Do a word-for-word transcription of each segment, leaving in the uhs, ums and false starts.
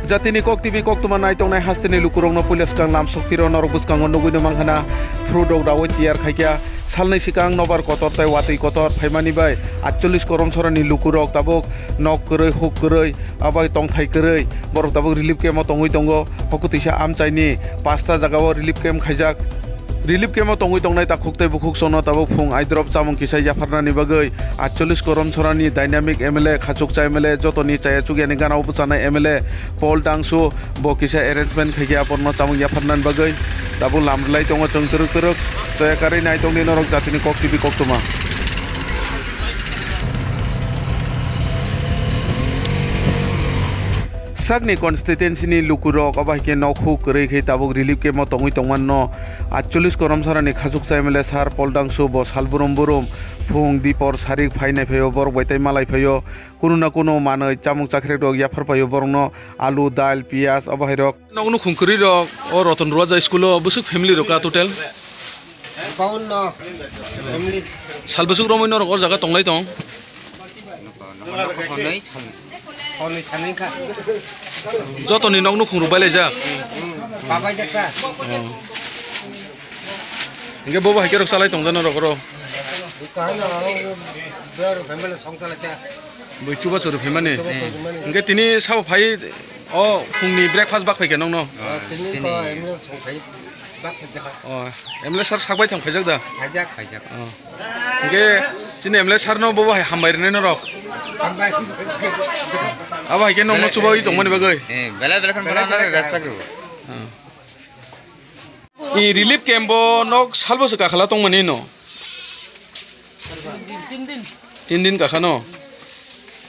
Jatini Kok T V koktwma naitongnai hasteni lukurokno puila swkang lamsok phiro norok bwskango nugwino mankhana, phurudok daui tiyar khaikha. Salnwi swkang nobar kotor tei watwi kotor phaimani bai atchollish Koromsorani lukurok tabuk nok kwrwi, huk kwrwi, abai tongthai kwrwi borok tabuk relief camp o tongwi tongo. Hokutwisa amchaini pasta jagao relief camp khaijak. Relief camp o tongwi tongnai takhuk tei bukhuk chwngno tabuk phung aidrop chamung kisa yapharnani bagwi atchollish Koromsorani dynamic M L A, khachuksa M L A, jotoni chaya chukyani ganao bwchanai M L A Paul Dangsu bo kisa arrangement khaikhe aborno chamung yapharnani bagwi tabuk lam rwlai tongo chwng twrwk twrwk. Chaya karwi naitongdi norok jatini Kok T V koktwma. Sakni constituency ni lukurok obo hai khe nok huk kwrwi khe tabuk relief camp o tongwi tongmano. Atchollish Koromsorani khachuksa M L A sir Paul Dangsu bo sal brum brum phung dipor sarik phainai phaio, borok bai tei malai phaio, kunu na kunu manwi chamung chakhirok rok yaphar phaio, borokno alu, dal, piyaj obo hai rok. Nokno khung kwrwi rok o Roton Ruaja school o bwswk family rok ka total? Baunno family. Sal bwswk romwi norok o jaga tonglai tong? Hwnwi sanwi kha. Jotoni nokno khung rwbai laijak. Babai jakha. Oh. Hingke bobo hai khe rok salai tong jana rok oro. Kaham no, biar family song salai kha. Bui chuba churu phaimani. Chuba churu phaimani. Hingke tini sabo phai o phungni breakfast bak phai khe nokno. Ah, tini ko emno song phai bak phai jakha. Oh, M L A sir sakbai thang phaijak da? Phaijak. Phaijak. Oh. Hingke chini M L A sir no bobo hai hambai rwnai norok. Hambai. Abo hai khe nokno chubawi tongmani bagwi. Eh, belai belai khan belai belai respect rw. Oh. I relief camp bo nok salbo se kakhala tongmani no? Tin din. Tin din kakhano?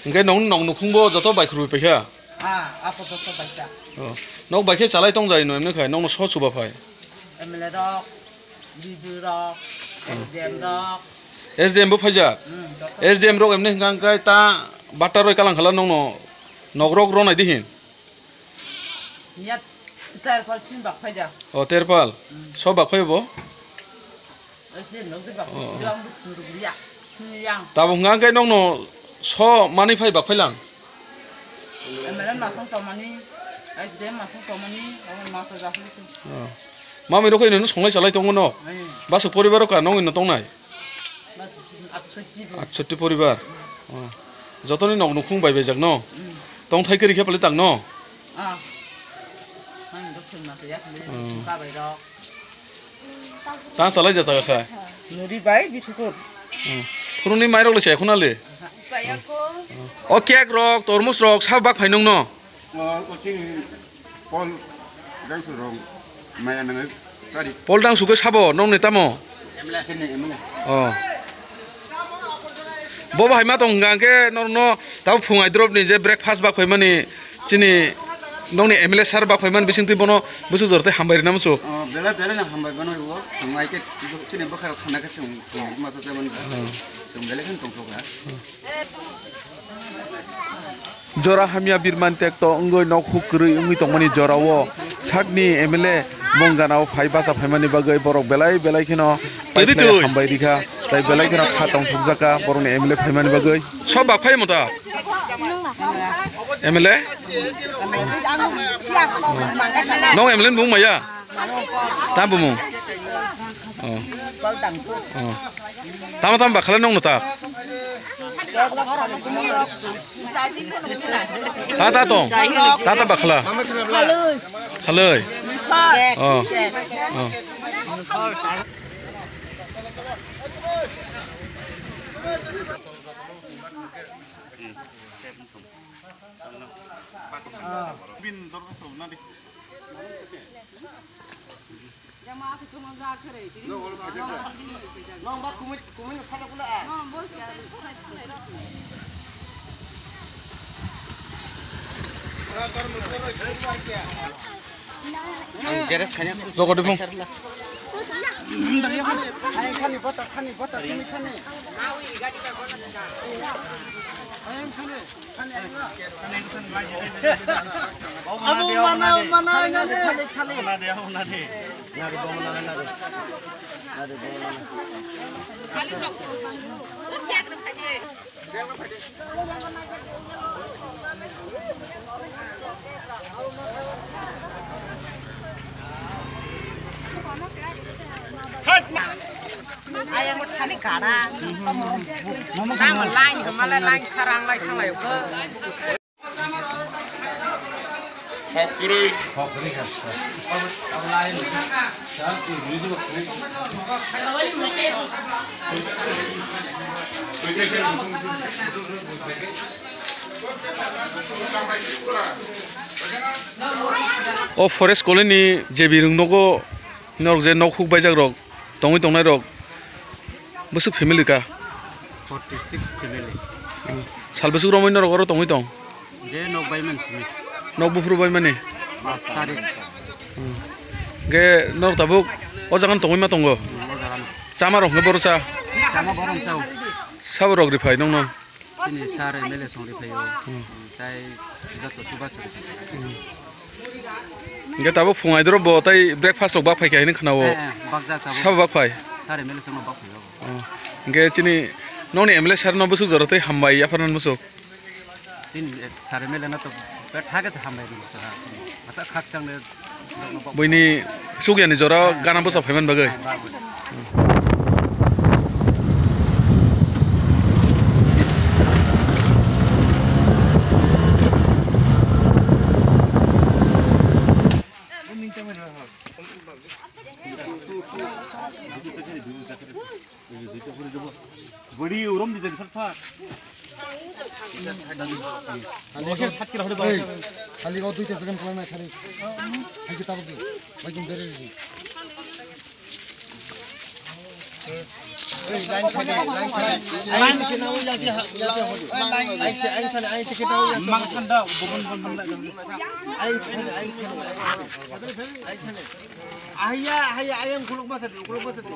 Hingke nong, nong nukhungbo joto baikhurwi paikha? Ah, apo joto baikha. Oh. Nok baikhe chalai tongjai no emne khai, nokno so chuba phai? M L A rok, B D O rok, S D M rok. S D M bo phaijak? Hmm, joto. S D M rok emne hingka hingkai ta batta roi kalang khala nokno nok rok ronai dihin? Niya terpal chin bak phaijak. O terpal. Hmm. So bak phai bo? Asli nok de bak. Oh. Sidi ang buk nurugriya. Yang. Tabuk hingka hingkai nokno so manwi phai bak phai lang? M L A masong tomani, S D M masong tomani, ang masa jakhli. Oh. Mami rok ino songlai salai tongo no? Hmm. Basuk poribar rok ka nong ino tongnai? Atsotti poribar. Oh. Jotoni nok nukhung bai baijak no? Mm. Tongthai kwrwi khe pali tang no? Ah. Ang doktor ma ya, hmm, ka bai rok. Ta salai jata kha. Nuri bai bisukut. Hmm. Phuruni mai rok le se khuna le. Chayako. O cake rok, tormos rok, sa bak phai nung no? O, o chini Paul Dangsu rong maya nangwi chari. Paul Dangsu khe sabo nokni tamo? Chini M L A. Oh. Bo bahai ma tong hwnkha hwnkhe norokno tabo phung aidrop ni je breakfast bak phaimani chini nokni M L A sir bak phaimani bisingtwi bono bwswk jora tei hambai rwna muchuk. Oh, belai belai no hambai bono rwo. Chwng ai khe chini bwkha rok khana khe chwng, chwng masa chamani. Oh. Chwng belai kheno tongthokha. Jora hamya birman tekto wngwi nok huk kwrwi wngwi tongmani jorao sakni M L A bongganao phai bacha phaimani bagwi borok belai belai kheno paithlai hambai rikha, tei belai kheno kha tongthokjakha borokni M L A phaimani bagwi. Sok bak phai mota? M L A? Nok M L A ni bung maya? Tam bumung. Oh. Oh. Tamo tamo bakhala nong no ta. Ta ta tong. Ta ta bakhala. Haloi. Oh. Oh. Jogo de phung. Abo mana, mana, nade. Thani kara. Nang line hwnmale line sarang lai thanglai kho. O forest colony ni J B rwng nogo. Norok je nok huk baijak rok tongwi tongnai rok bwswk family ka? Forty six family. Sal bwswk romwi norok oro tongwi tong? Je nok bai man simi. Nok buphuru bai mani? Pas tarik. Hmm. Hwnkhe norok tabuk o jaga tongwi ma tongo? Hmm, o jaga no. Chama rok hwnkhe boro cha? Chama borom chao. Sabo rok ri phai nongno? Chini sir M L A song ri phaio. Hmm. Tai joto chubachu ri phaio. Hmm. Hingke tabuk phung aidoro bo tai breakfast rok bak phai kha hinwi khwnao. Eh, eh, bakjak tabuk. Sabo bak phai? Sir M L A song bak phaio. Oh. Hingke chini nokni M L A sir no bwswk jora tei hambai yapharnani bwswk? Chini, eh, sir M L A no to betha khe se hambai rwkha. Asa khakchang le. Buini chukyani jora gana bwsa phaiman bagwi. Bwrwi urom di jadi fat fat. Khali o duita second khlai nai khali. Hai ki tabuk di. Bai jin bere di. Ei, line khali, line khali. Line khali na o yang ki ha, yang ki ha. Line, line. Ai se, ai se, ai se kita o yang. Mang khanda, bubun bubun da. Ai se, ai se. Ai se. Ahya, ahya, ayang khuluk masa di, khuluk masa di.